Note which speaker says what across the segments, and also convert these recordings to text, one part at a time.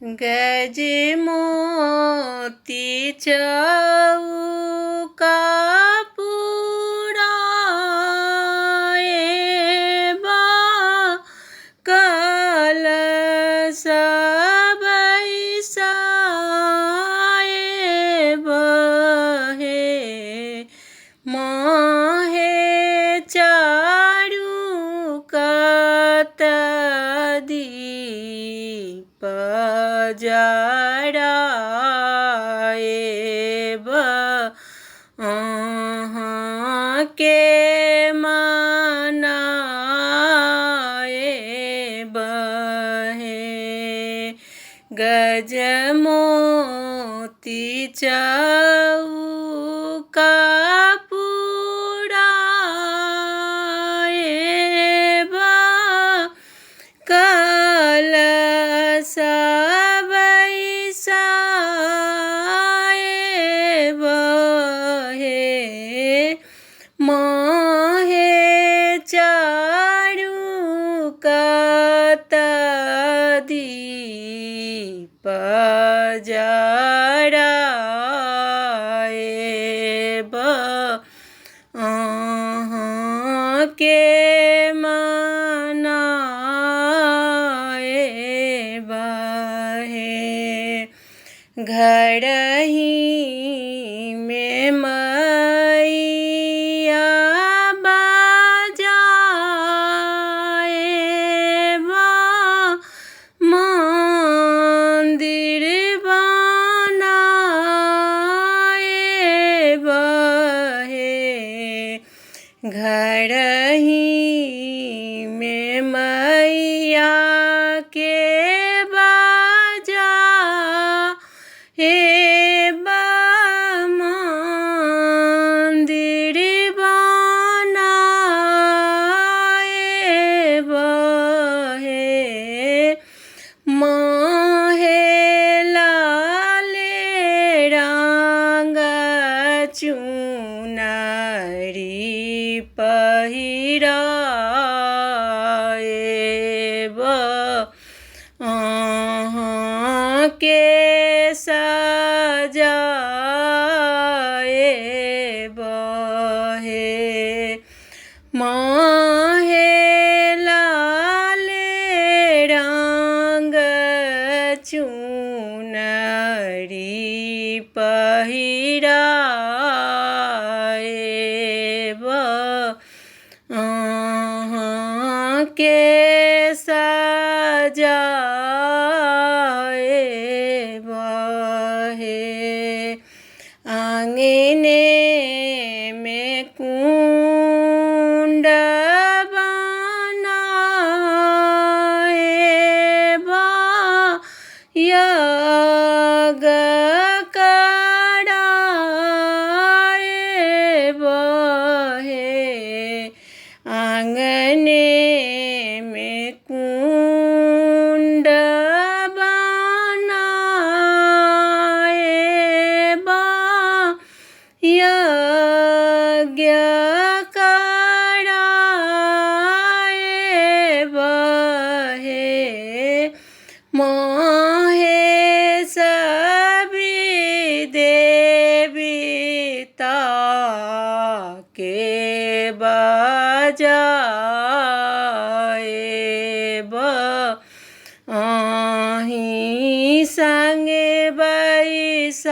Speaker 1: गजमोती चौका पुराएब, कलश बैसाएब हे। माहे चारू कात दीप जराएब, अहाँके मनाएब हे। गजमोती चौका पुराएब, कलश बैसाएब हे। माहे चारू कात दीप जराएब, अहाँके मनाएब हे। घरही मे मैया बजाएब, मन्दिर बनाएब हे। घरही मे मैया के बजाएब, मन्दिर बनाएब हे। माहे लाले रंग चुनरी पहिराएब, अहाँके सजाएब हे। माहे लाले रंग चुनरी पहिराएब, अहाँके सजाएब हे। आँगने मे कुण्ड बनाएब, यज्ञ कराएब हे। आँगने मे कुण्ड बनाएब, यज्ञ कराएब हे। माहे सभी देवता के बजाएब, अहीं संग बैसाएब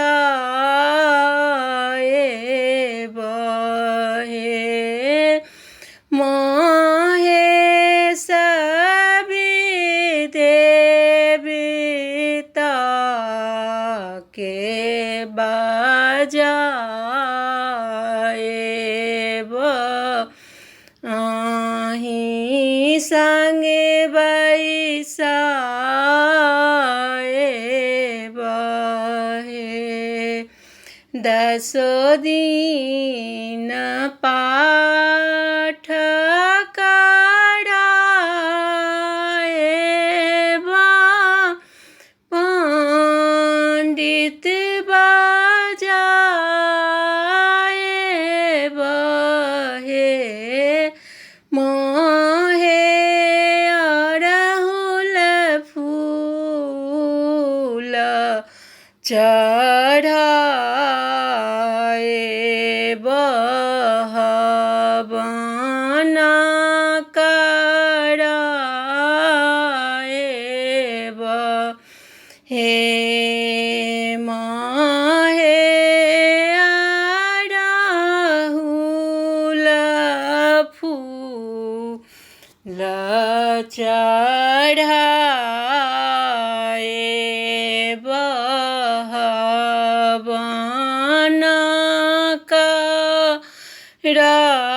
Speaker 1: हे। माहे सभी देवता के बजाएब, अहीं संग बैसाएब हे। दसो दिन पाठ कराएब, पंडित बजाएब हे। माहे अड़हुल फूल चढ़ाए बहबन कराए हे माहे अड़हुल फूल चढ़ाए बहबन कराए।